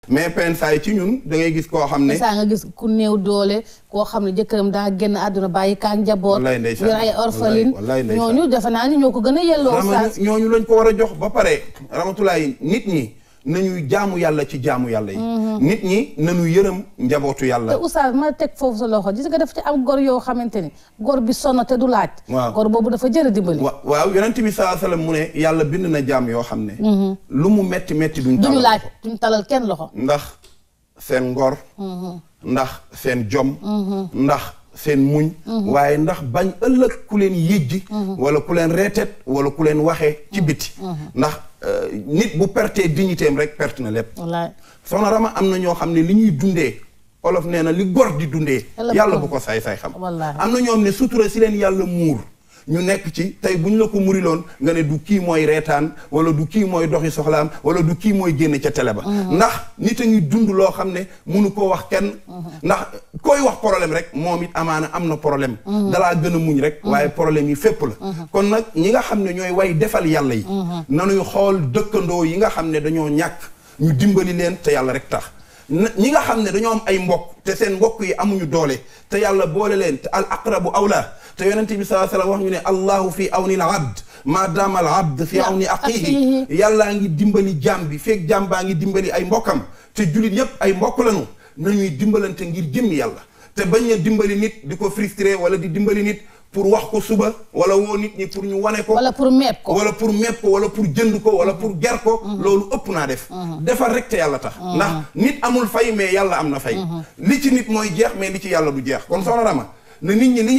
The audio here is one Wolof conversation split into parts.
mais penn saay ci ñun da ngay gis koo xam ne saa nga gis ku néew doole koo xam ne jëkkëram daa génn àdduna bàyyi kaak njaboot yor ay orpheline ñooñu defe naa ni ñoo ko gën a yelloo oustaz ñooñu lañ ko war a jox ba pare Ramatulaay nit ñi nañuy jaamu yàlla ci jaamu yàlla yi nit ñi nañu yërëm njabootu yàlla te oustaz ma teg foofu sa loxo gis nga def ci am gor yoo xamante ni gor bi sonn te du laaj waaw gor boobu dafa jërë dimbali waaw yonent bi sallallahu alayhi wasallam mu ne yàlla bind na jaam yoo xam ne lu mu metti metti duñu laaj duñu talal kenn loxo ndax seen ngor ndax seen jom ndax seen muñ waaye ndax bañ ëllëg ku leen yëjji wala ku leen reetet wala ku leen waxee ci biti ndax nit bu pertee dignité am rek perte na lépp soxna Rama am na ñoo xam ne li ñuy dundee olof nee na li gor di dundee yàlla bu ko saay-saay xam am na ñoom ne sutura si leen yàlla muur ñu nekk ci tey bu ñu la ko muriloon nga ne du kii mooy reetaan wala du kii mooy doxi soxlaam wala du kii mooy génn ca télé ba ndax nit a ngi dund loo xam ne munu koo wax kenn ndax koy wax problème rek moom it amaana am na problème dalaa gën a muñ rek waaye problème yi fépp la kon nag ñi nga xam ne ñooy way defal yàlla yi nanuy xool dëkkandoo yi nga xam ne dañoo ñàkk ñu dimbali leen te yàlla rek tax ñi nga xam ne dañoo am ay mbokk te seen mbokk yi amuñu doole te yàlla boole leen te al aqrabu awla te yonent bi sallallahu alayhi wasallam wax ñu ne allahu fi awni al abd ma dama al abd fi awni aqihi yàllaa ngi dimbali jaam bi feeg jaam baa ngi dimbali ay mbokkam te jullit yépp ay mbokk lañu nañuy dimbalante ngir jëmmi yàlla te bañ a dimbali nit di ko frustré wala di dimbali nit pour wax ko suba wala woo nit ñi pour ñu wane ko wala pour meeb ko wala pour meeb ko wala pour jënd ko wala pour ger ko loolu ëpp naa def defar rek te yàlla tax ndax nit amul fay mais yàlla am na fay li ci nit mooy jeex mais li ci yàlla du jeex kon soxna Rama ne nit ñi li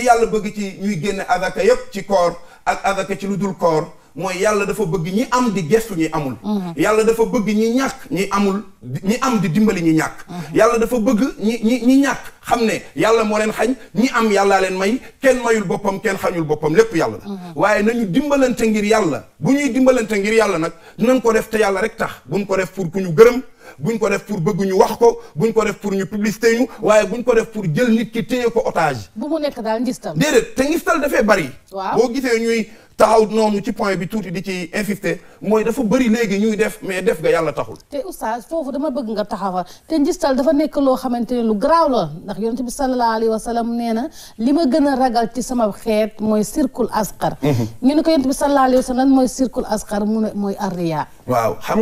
yàlla bëgg ci ñuy génne azaka yépp ci koor ak azaka ci lu dul koor mooy yàlla dafa bëgg ñi am di gestu ñi amul yàlla dafa bëgg ñi ñàkk ñi amul ñi am di dimbali ñi ñàkk yàlla dafa bëgg ñi ñàkk xam ne yàlla moo leen xañ ñi am yàllaa leen may kenn mayul boppam kenn xañul boppam lépp yàlla la waaye nañu dimbalante ngir yàlla bu ñuy dimbalante ngir yàlla nag dinañ ko def te yàlla rek tax buñ ko def pour ku ñu gërëm buñ ko def pour bëgg ñu wax ko buñ ko def pour ñu publicité ñu waaye buñ ko def pour jël nit ki téye ko otage bu mu nekk daal ngistal déedéet te ngistal dafay bari boo gisee ñuy taxaw noonu ci point bi tuuti di ci insister mooy dafa bëri léegi ñuy def mais def ga yàlla taxul te oustaz foofu dama bëgg nga taxawal te ngistal dafa nekk loo xamante ne lu garaaw la ndax yonent bi sallallahu alayhi wa sallam nee na li ma gën a ragal ci sama xeet mooy sirkul asqar ñu ne ko yonent bi sallallahu alayhi wa sallam mooy sirkul asqar mu ne mooy arriya waaw xam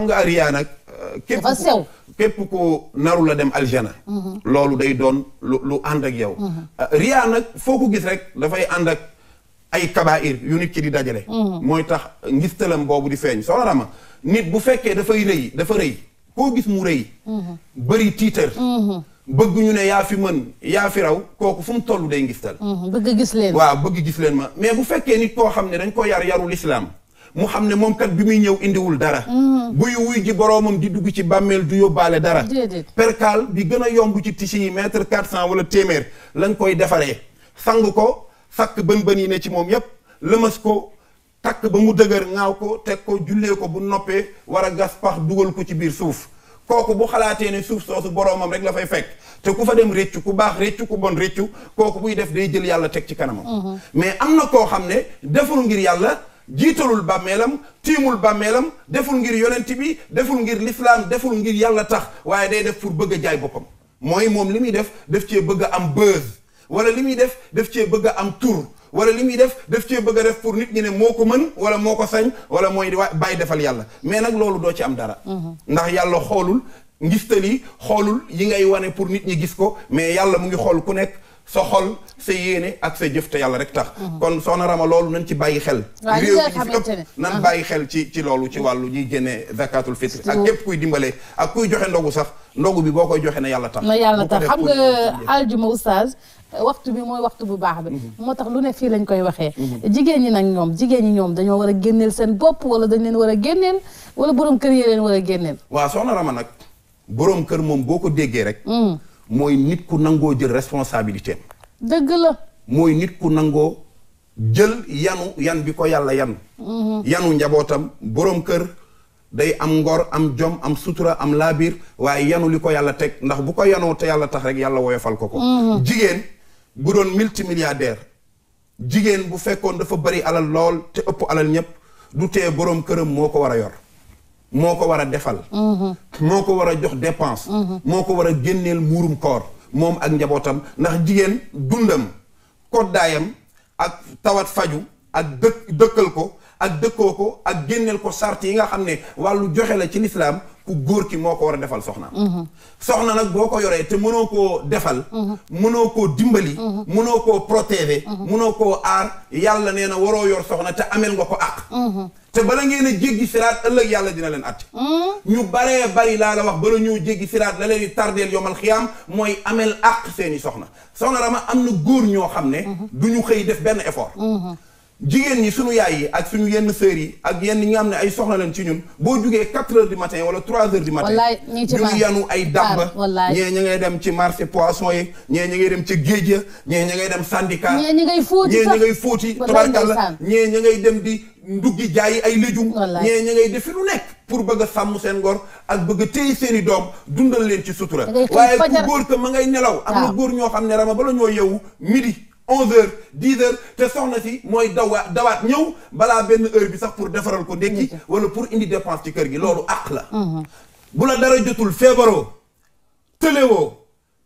nga arriya nag képp ko naru la dem aljana loolu day doon lu ànd ak yow riya nag foo ko gis rek dafay ànd ak ay kabair yu nit ki di dajale mooy tax ngistalam boobu di feeñ soxna Rama nit bu fekkee dafa rëy koo gis mu rëy bëri tiitër bëgg ñu ne yaa fi mën yaa fi raw kooku fu mu toll day ngistal bëgg gis leen waaw bëgg gis leen ma mais bu fekkee nit koo xam ne dañ ko yarul islaam mu xam ne moom kat bi muy ñëw indiwul dara buy wuy ji boroomam di dugg ci bàmmeel du yóbbaale dara perkaal bi gën a yomb ci tissu yi mètre 400 wala téeméer lañ koy defaree sang ko sakk bën yi ne ci moom yépp lëmas ko takk ba mu dëgër ŋaaw ko teg ko jullee ko bu noppee war a gas pax dugal ko ci biir suuf kooku bu xalaatee ne suuf soosu boroomam rek la fay fekk te ku fa dem réccu ku baax réccu ku bon réccu kooku buy def day jël yàlla teg ci kanamam mais am na koo xam ne deful ngir yàlla jiitalul bàmmeelam tiimul bàmmeelam deful ngir yonent bi deful ngir l'islam deful ngir yàlla tax waaye day def pour bëgg a jaay boppam mooy moom li muy def cee bëgg a am buzz wala li muy def cee bëgg a am tur wala li muy def cee bëgg a def pour nit ñi ne moo ko mën wala moo ko sañ wala mooy bàyyi defal yàlla mais nag loolu doo ci am dara ndax yàlla xoolul ngistali xoolul yi ngay wane pour nit ñi gis ko mais yàlla mu ngi xool ku nekk sa xol sa yéene ak sa jëf te yàlla rek tax kon soxna Rama loolu nañ ci bàyyi xel réew mi nan bàyyi xel ci loolu ci wàllu ñuy génne zakatul fitr ak képp kuy dimbale ak kuy joxe ndogu sax ndogu bi boo koy joxe na yàlla tax xam nga aljuma oustaz waxtu bi mooy waxtu bu baax bi moo tax lu ne fii lañ koy waxee jigéen ñi ñoom dañoo war a génneel seen bopp wala dañ leen war a génneel wala borom kër yi leen war a génneel waaw soxna Rama nag borom kër moom boo ko déggee rek mooy nit ku nangoo jël responsabilité dëgg la mooy nit ku nangoo jël yan bi ko yàlla yanu njabootam borom kër day am ngor am jom am sutura am laabiir waaye yanu li ko yàlla teg ndax bu ko yanoo te yàlla tax rek yàlla woyofal ko jigéen bu doon multimilliardaire jigéen bu fekkoon dafa bari alal lool te ëpp alal ñëpp du tee borom këram moo ko war a yor moo ko war a defal moo ko war a jox dépense moo ko war a génneel muurum koor moom ak njabootam ndax jigéen dundam koddaayam ak tawat faju ak dëkkal ko ak dëkkoo ko ak génneel ko sart yi nga xam ne wàllu joxe la ci lislaam ku góor ki moo ko war a defal soxna soxna nag boo ko yoree te mënoo koo defal mënoo koo dimbali mënoo koo protéger mënoo koo aar yàlla nee na waroo yor soxna te amel nga ko àq te bala ngeen a jéggi siraat ëllëg yàlla dina leen atte ñu baree bari laa la wax bala ñëw jéggi siraat la leen di tardeel yomal xiyaam mooy amel àq seeni soxna Rama am na góor ñoo xam ne du ñu xëy def benn effort jigéen ñi suñu yaay yi ak suñu yenn sœurs yi ak yenn ñi nga xam ne ay soxna leen ci ñun boo jugee 4 heures du matin wala 3 heures du matin ñu ngi yanu ay dàmba ñee ña ngay dem ci marché poisson yi ñee ña ngay dem ci géej ya ñee ña ngay dem syndicat ñee ña ngay fóoti tabarkalla ñee ña ngay dem di nduggi jaayi ay léjum ñee ña ngay defi lu nekk pour bëgg a sàmm seen ngor ak bëgg a téye seen i doom dundal leen ci sutura waaye ku góor ka ma ngay nelaw am na góor ñoo xam ne Rama bala ñoo yeewu midi 11h 10h te soxna si mooy dawaat ñëw balaa benn heure bi sax pour defaral ko ndékki wala pour indi dépense ci kër gi loolu àq la bu la dara jotul feebaroo tëlewoo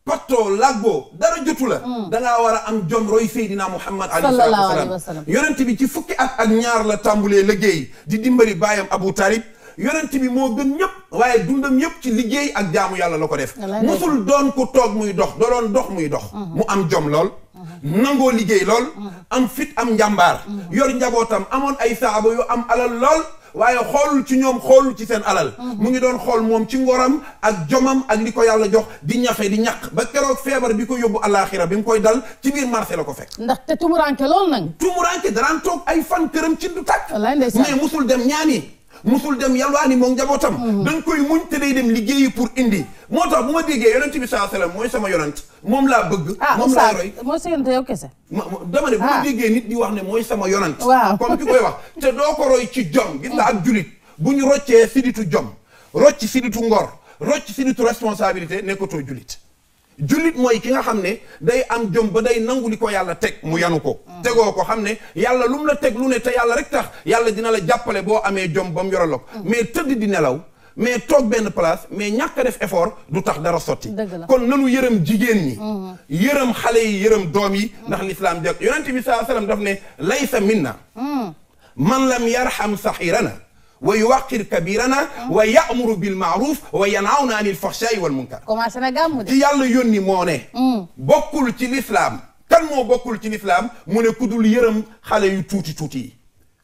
pattoo làggoo dara jotu la dangaa war a am jom roy Seydina Muhammad alayhi wasallam yonent bi ci fukki at ak ñaar la tàmbulee liggéey di dimbali baayam Abu Talib yonent bi moo gën ñëpp waaye dundam yëpp ci liggéey ak jaamu yàlla la ko def musul doon ko toog muy dox da doon dox muy dox mu am jom lool nangoo liggéey lool am fit am njàmbaar yor njabootam amoon ay saaba yu am alal lool waaye xoolul ci ñoom xoolul ci seen alal mu ngi doon xool moom ci ngoram ak jomam ak li ko yàlla jox di ñafe di ñaq ba keroog feebar bi ko yóbbu àllaaxira bi mu koy dal ci biir marché la ko fekk ndax te tumuranke lool nag tumuranke daraan toog ay fan këram ci du tàkk mais musul dem ñaani musul dem yalwaani moom njabootam dañ koy muñ te day dem liggéeyi pour indi moo tax bu ma déggee yonent bi sallallahu alayhi wasallam mooy sama yonent moom laa bëgg moom laa roy mooy sa yonent yow kese dama ne bu ma déggee nit di wax ne mooy sama yonent comme ki koy wax te doo ko roy ci jom gis nga ak julit bu ñu roccee siditu jom rocc siditu ngor rocc siditu responsabilité nekkatoo julit jullit mooy ki nga xam ne day am jom ba day nangu li ko yàlla teg mu yanu ko tegoo ko xam ne yàlla lu mu la teg lu ne te yàlla rek tax yàlla dina la jàppale boo amee jom ba mu yoral ko mais tëdd di nelaw mais toog benn place mais ñàkk a def effort du tax dara sotti kon nanu yërëm jigéen ñi yërëm xale yi yërëm doom yi ndax l'islam jëkk yonent bi sallallahu alayhi wasallam daf ne laysa minna man lam yarham saxirana wa yuwaqir kabirana wa ya'muru bil ma'ruf wa yanhawna anil fahsha'i wal munkar commencé na gàmmu de ci yàlla yónni moo ne bokkul ci l'islam kan moo bokkul ci l'islam mu ne ku dul yërëm xale yu tuuti yi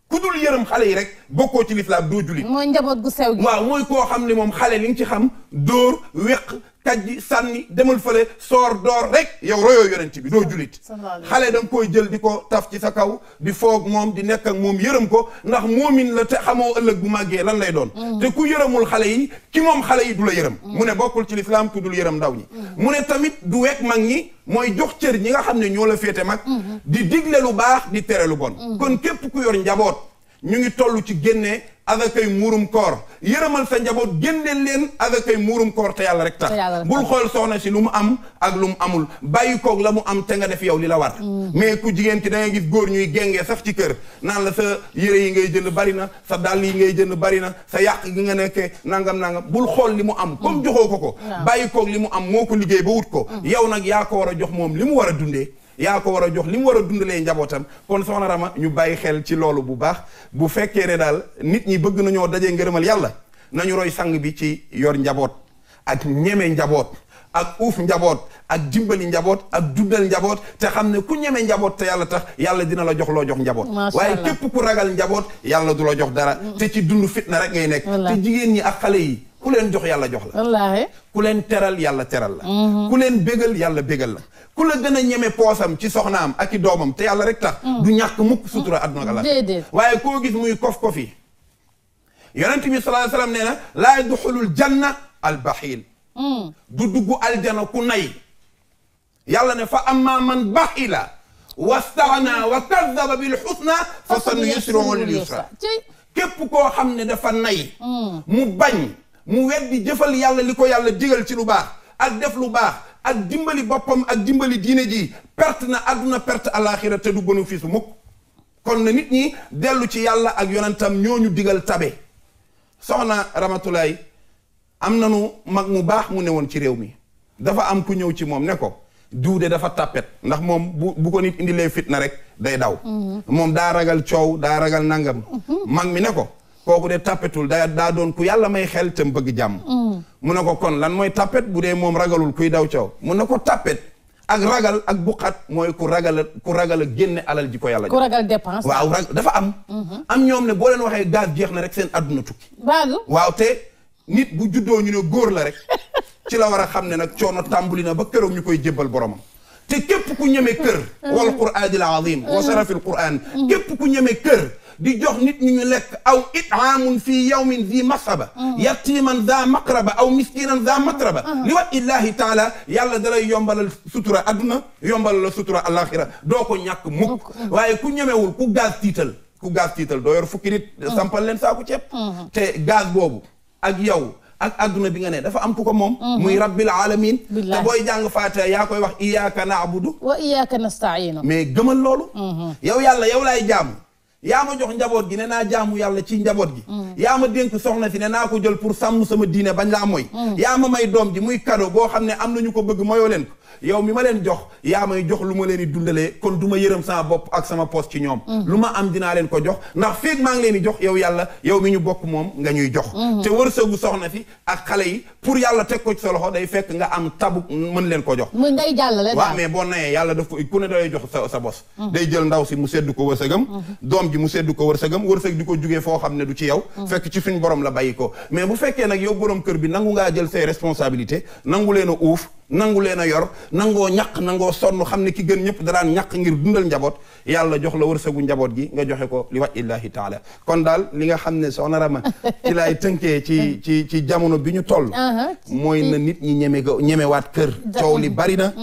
ku dul yërëm xale yi rek bokkoo ci l'islam doo julit mooy njaboot gu sew gi waaw mooy koo xam ne moom xale li nga ci xam dóor wéq kajji sànni demal fële soor door rek yow royoo yonent bi doo julit xale da nga koy jël di ko taf ci sa kaw di foog moom di nekk ak moom yërëm ko ndax moomin la te xamoo ëllëg bu màggee lan lay doon te ku yërëmul xale yi ki moom xale yi du la yërëm mu ne bokkul ci lislaam ku dul yërëm ndaw ñi mu ne tamit du wekk mag ñi mooy jox cër ñi nga xam ne ñoo la féete mag di digle lu baax di tere lu bon kon képp ku yor njaboot ñu ngi toll ci génne azakay muurum koor yërëmal sa njaboot génneel leen azakay muurum koor te yàlla rek tax bul xool soxna si lu mu am ak lu mu amul bàyyi koog la mu am te nga def yow li la war mais ku jigéen ki da ngay gis góor ñuy géngee sax ci kër naan la sa yére yi ngay jënd bari na sa dàll yi ngay jënd bari na sa yàq gi nga nekkee nangam bul xool li mu am comme joxoo ko bàyyi koog li mu am moo ko liggéey ba wut ko yow nag yaa ko war a jox moom li mu war a dundee yaa ko war a jox li mu war a dundalee njabootam kon soxna Rama ñu bàyyi xel ci loolu bu baax bu fekkee ne daal nit ñi bëgg nañoo dajee ngërëmal yàlla nañu roy sang bi ci yor njaboot ak ñeme njaboot ak uuf njaboot ak dimbali njaboot ak dundal njaboot te xam ne ku ñeme njaboot te yàlla tax yàlla dina la jox loo jox njaboot waaye képp ku ragal njaboot yàlla du la jox dara te ci dund fitna rek ngay nekk te jigéen ñi ak xale yi ku leen jox yàlla jox la wallaahi ku leen teral yàlla teral la ku leen bégal yàlla bégal la ku la gën a ñeme poosam ci soxnaam ak i doomam te yàlla rek tax du ñàkk mukk sutura àdduna ak la waaye koo gis muy kof yi yonent bi sallallahu alayhi wasallam nee na laa yadxulul janna al baxiil du dugg aljana ku nay yàlla ne fa amma man baxila wastaxna wa kadaba bil xusna fa sanuyassiruhu lil yusra képp koo xam ne dafa nay mu bañ mu weddi jëfal yàlla li ko yàlla digal ci lu baax ak def lu baax ak dimbali boppam ak dimbali diine ji perte na àdduna perte alaxira te du bénéfice mukk kon na nit ñi dellu ci yàlla ak yonentam ñooñu digal tabe soxna Ramatulaay am nanu mag mu baax mu ne woon ci réew mi dafa am ku ñëw ci moom ne ko duude dafa tàppet ndax moom bu ko nit indilee fitna rek day daw moom daa ragal coow daa ragal nangam mag mi ne ko kooku de tàppetul daa doon ku yàlla may xel te bëgg jàmm mu ne ko kon lan mooy tàppet bu dee moom ragalul kuy daw coow mu ne ko tàppet ak ragal ak buqat mooy ku ragal a génne alal ji ko yàlla ku ragal dépense waaw dafa am ñoom ne boo leen waxee gaz jeex na rek seen adduna tukki waaw te nit bu juddoo ñu ne góor la rek ci la war a xam ne nag coono tàmbali na ba keroog ñu koy jébbal boromam te képp ku ñeme kër wal quraanil azim wa sarafil quraan képp ku ñeme kër di jox nit ñi ñu lekk aw itaamun fii yawmin zi masaba yatiman za maqraba aw miskinan za matraba li wat illahi taala yàlla dalay yombalal sutura adduna yombalal la sutura alaxira doo ko ñàkk mukk waaye ku ñemewul ku gaz tiital doo yor fukki nit sampal leen saaku ceeb te gaz boobu ak yow ak adduna bi nga ne dafa am ku ko moom muy rabbil alamin te booy jàng faatiha yaa koy wax iyyaka na'budu wa iyyaka nasta'in mais gëmal loolu yow yàlla yow laay jaamu yaa ma jox njaboot gi ne naa jaamu yàlla ci njaboot gi yaa ma dénk soxna si ne naa ko jël pour sàmm sama diine bañ laa mooy yaa ma may doom ji muy cadeau boo xam ne am nañu ko bëgg mayoo leen ko yow mi ma leen jox yaa may jox lu ma leen di dundalee kon du ma yërëm sama bopp ak sama poos ci ñoom lu ma am dinaa leen ko jox ndax feeg maa ngi leen di jox yow yàlla yow mi ñu bokk moom nga ñuy jox te wërsëgu soxna si ak xale yi pour yàlla teg ko ci sa loxo day fekk nga am tabu mën leen ko jox mu ngay jàllale waaw mais boo nayee yàlla daf ko ku ne dalay jox sa bos day jël ndaw si mu seddu ko wërsëgam doom ji mu seddu ko wërsëgam wërsëg di ko jugee foo xam ne du ci yow fekk ci suñ borom la bàyyi ko mais bu fekkee nag yow borom kër bi nangu ngaa jël say responsabilité nangu leen a uuf nangu leen a yor nangoo ñaq nangoo sonn xam ne ki gën ñëpp daraan ñaq ngir dundal njaboot yàlla jox la wërsëgu njaboot gi nga joxe ko li waj illahi taala kon daal li nga xam ne soxna Rama ci laay tënkee ci jamono bi ñu toll mooy na nit ñi ñemewaat kër coow li bari na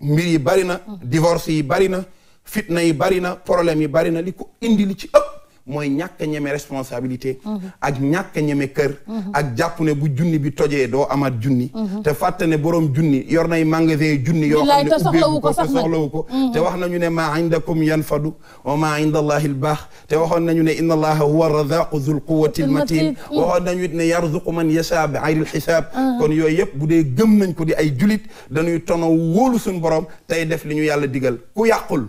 mbir yi bari na divorce yi bari na fitna yi bari na problème yi bari na li ko indi li ci ëpp mooy ñàkk a ñeme responsabilité ak ñàkk a ñeme kër ak jàpp ne bu junni bi tojee doo amaat junni te fàtte ne borom junni yor nay magasin junni yoo xam ne ubbeeku ko te soxlawu ko te wax nañu ne maa indakum yanfadu wa maa inda allahi al baax te waxoon nañu ne inna allaha huwa arrazaqu zul quwwati al matin waxoon nañu it ne yarzuqu man yasha bi ghayril xisaab kon yooyu yëpp bu dee gëm nañ ko di ay julit dañuy tono wóolu suñu borom tey def li ñu yàlla digal ku yàqul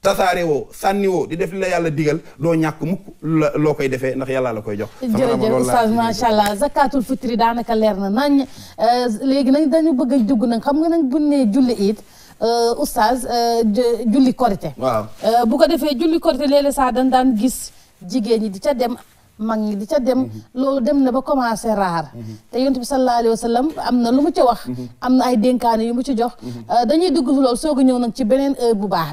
tasaare woo sànni woo di def li la yàlla digal doo ñàkk mukk loo koy defee ndax yàlla la koy jox. jërëjëf oustaz macha allah zakatul fitri daanaka leer na nañ léegi nag dañu bëgg a dugg nag xam nga nag buñ ne julli it oustaz julli korite. waaw bu ko defee julli korite léeg-léeg sax dañ daan gis jigéen ñi di ca dem. mag ñi di ca dem loolu dem na ba commencé raar te yonent bi sallallahu alayhi wa sallam am na lu mu ca wax am na ay dénkaane yu mu ci jox dañuy dugg loolu soog a ñëw nag ci beneen heure bu baax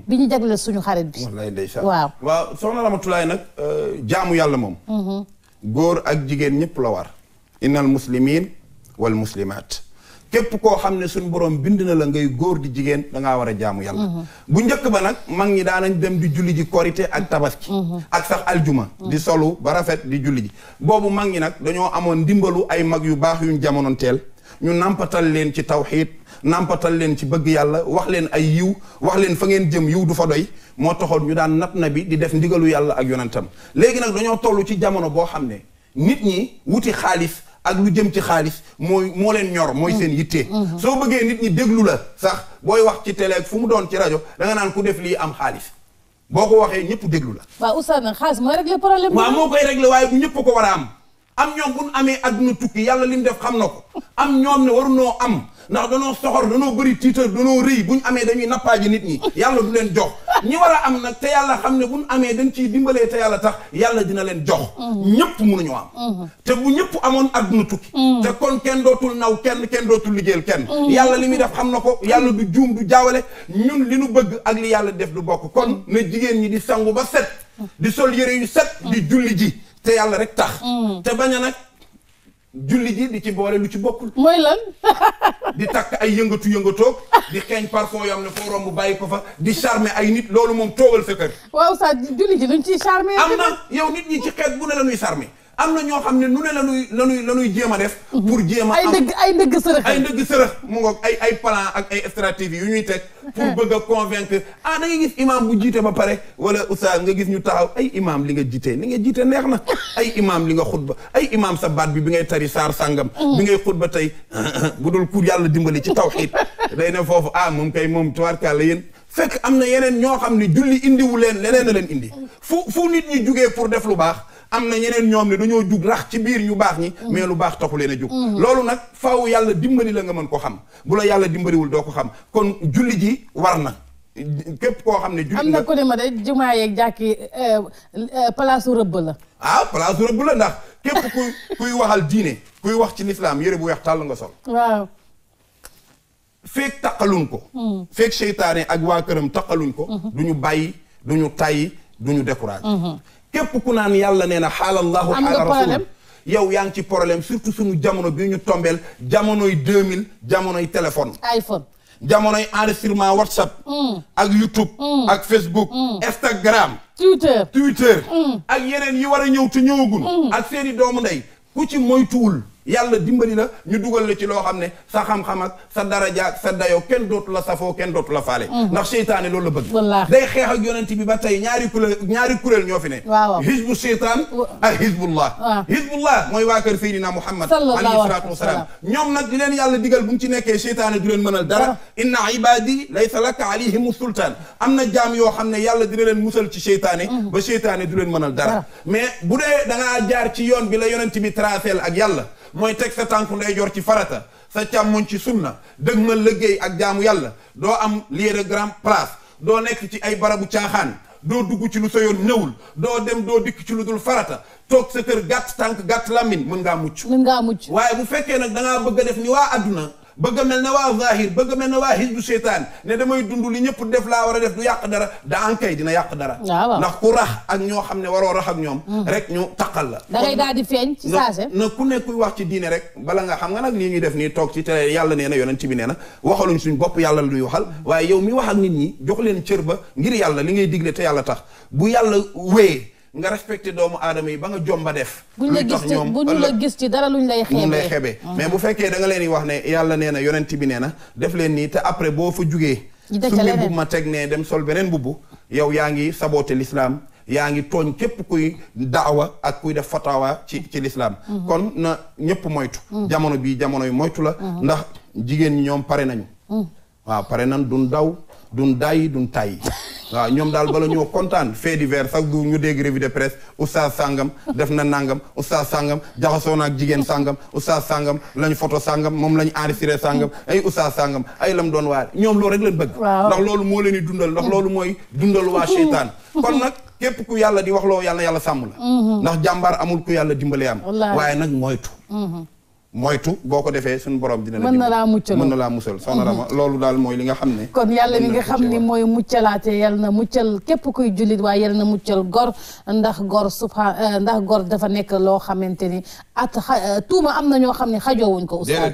bi ñu jagleel suñu xarit bi wallaay ndeysaan waaw soxna Ramatulaay nag jaamu yàlla moom góor ak jigéen ñëpp la war innal muslimin wal muslimat képp koo xam ne suñ borom bind na la ngay góor di jigéen dangaa war a jaamu yàlla bu njëkk ba nag mag ñi daanañ dem di julli ji korité ak tabaski ak sax aljuma di solu ba rafet di julli ji boobu mag ñi nag dañoo amoon ndimbalu ay mag yu baax yuñ jamonoon teel ñu nampatal leen ci tawxiid nampatal leen ci bëgg yàlla wax leen ay yiw wax leen fa ngeen jëm yiw du fa doy moo taxoon ñu daan nat na bi di def ndigalu yàlla ak yonentam léegi nag dañoo toll ci jamono boo xam ne nit ñi wuti xaalis ak lu jëm ci xaalis moo leen ñor mooy seen yittee soo bëggee nit ñi déglu la sax booy wax ci télé fu mu doon ci rajo da nga naan ku def lii am xaalis boo ko waxee ñëpp déglu la waaw oustaz nag xaalis mooy régler problème waaw moo koy régler waaye bu ñëpp ko war a am ñoom bu ñu amee adduna tukki yàlla li mu def xam na ko am ñoom ne warunoo am ndax danoo soxor danoo bëri tiitar danoo rëy bu ñu amee dañuy nappaaji nit ñi yàlla du leen jox ñi war a am nag te yàlla xam ne bu ñu amee dañ ciy dimbalee te yàlla tax yàlla dina leen jox ñëpp mënuñu am te bu ñëpp amoon adduna tukki te kon kenn dootul naw kenn dootul liggéeyal kenn yàlla li muy def xam na ko yàlla du juum du jaawale ñun li nu bëgg ak li yàlla def du bokk kon na jigéen ñi di sangu ba set di sol yëre yu set di julli ji te yàlla rek tax te bañ a nag julli ji di ci boole lu ci bokkul mooy lan di takk ay yëngatoog di xeeñ parfum yoo xam ne foo romb bàyyi ko fa di charmer ay nit loolu moom toogal sa kër waaw sa julli ji luñ ciy charmer am na yow nit ñi ci xeet bu ne la ñuy charmer am na ñoo xam ne nu ne lanuy jéem a def pour jéem a am ay ndëgg sërëx mu ngoog ay plan ak ay stratégie yu ñuy teg pour bëgg a convaincre da ngay gis imam bu jiite ba pare wala oustaz nga gis ñu taxaw ay imam li nga jiite neex na ay imam li nga xutba ay imam sa baat bi ngay tari saar sàngam bi ngay xutba tey bu dul ku yàlla dimbali ci tawxiid day ne foofu moom kay moom tubaarkàlla yéen fekk am na yeneen ñoo xam ne julli indiwu leen leneen a leen indi fu nit ñi jugee pour def lu baax am na ñeneen ñoom ne dañoo jug rax ci biir ñu baax ñi mais lu baax taxu leen a jug loolu nag faaw yàlla dimbali la nga mën ko xam bu la yàlla dimbaliwul doo ko xam kon julli ji war na képp koo xam ne julli am na ko ne ma de jumaa yeeg jàkki place rëbb la place rëbb la ndax képp kuy waxal diine kuy wax ci lislaam yére bu weex tàll nga sol waaw feek taqaluñ ko feek seytaane ak waa këram taqaluñ ko duñu bàyyi duñu tàyyi duñu découragé képp ku naan yàlla nee na xaalallahu xaala rasul yow yaa ngi ci problème surtout suñu jamono bi ñu tombeel jamonoy 2000 jamonoy téléphone iPhone jamonoy enregistrement WhatsApp ak YouTube ak Facebook Instagram Twitter ak yeneen yi war a ñëw te ñëwagul ak seeni doomu ndey ku ci moytuwul yàlla dimbali la ñu dugal la ci loo xam ne sa xam-xam ak sa daraja ak sa dayoo kenn dootu la safoo kenn dootu la faale ndax seytaane loolu la bëgg day xeex ak yonent bi ba tey ñaari kuréel ñoo fi ne hizbu seytaan ak hizbullah mooy waa kër Seydina Muhammad alayhi salaatu wasalaam ñoom nag di leen yàlla digal bu mu ci nekkee seytaane du leen mënal dara inna ibadi laysa laka alayhim sultaan am na jaam yoo xam ne yàlla dina leen musal ci seytaane ba seytaane du leen mënal dara mais bu dee da ngaa jaar ci yoon bi la yonent bi traceel ak yàlla mooy teg sa tànku ndeyjoor ci farata sa càmmoñ ci sunna dëgg ma liggéey ak jaamu yàlla doo am lieu de grande place doo nekk ci ay barabu caaxaan doo dugg ci lu sa yoon nëwul doo dem doo dikk ci lu dul farata toog sa kër gàtt tànk gàtt làmmiñ mën ngaa mucc waaye bu fekkee nag da ngaa bëgg a def ni waa adduna bëgg a mel ne waa zahir bëgg a mel ne waa hizbu seytaan ne damay dund li ñëpp def laa war a def du yàq dara da ankay dina yàq dara ndax ku rax ak ñoo xam ne waroo rax ak ñoom rek ñu taqal la da ngay daal di feeñ ci saase na ku nekk kuy wax ci diine rek bala nga xam nga nag lii ñuy def nii toog ci télé yàlla nee na yonent bi nee na waxaluñ suñ bopp yàlla la ñuy waxal waaye yow mi wax ak nit ñi jox leen cër ba ngir yàlla li ngay digle te yàlla tax bu yàlla wéyee nga respecté doomu aadama yi ba nga jomba def buñ la gis ci dara luñ lay xeebee mais bu fekkee da nga leen di wax ne yàlla nee na yonent bi nee na def leen nii te après boo fa jugee summi mbubb ma teg ne dem sol beneen mbubb yow yaa ngi saboté l'islam yaa ngi tooñ képp kuy daawa ak kuy def fatawa ci l'islam kon na ñëpp moytu jamono bii jamono yi moytu la ndax jigéen ñi ñoom pare nañu waaw pare nan duñ daw duñ daay duñ tàyyi waaw ñoom daal bala ñoo kontaan fait divers sax du ñu dégg revue de presse oustaz sàngam def na nangam oustaz sàngam jaxasoo na ak jigéen sàngam oustaz sàngam lañ photo sàngam moom lañ enregistré sàngam ay oustaz sàngam ay lam doon waar ñoom loolu rek lañ bëgg ndax loolu moo leen di dundal ndax loolu mooy dundal waa seytaan kon nag képp ku yàlla di wax loo yàlla sàmm la ndax jàmbaar amul ku yàlla dimbale am waaye nag moytu boo ko defee suñu borom dina la mën na laa musal soxna Rama loolu daal mooy li nga xam ne kon yàlla mi nga xam ni mooy muccalaate yàlla na muccal képp kuy jullit waaye yàlla na muccal gor ndax gor dafa nekk loo xamante ni tuuma am na ñoo xam ne xajoowuñ ko oustaz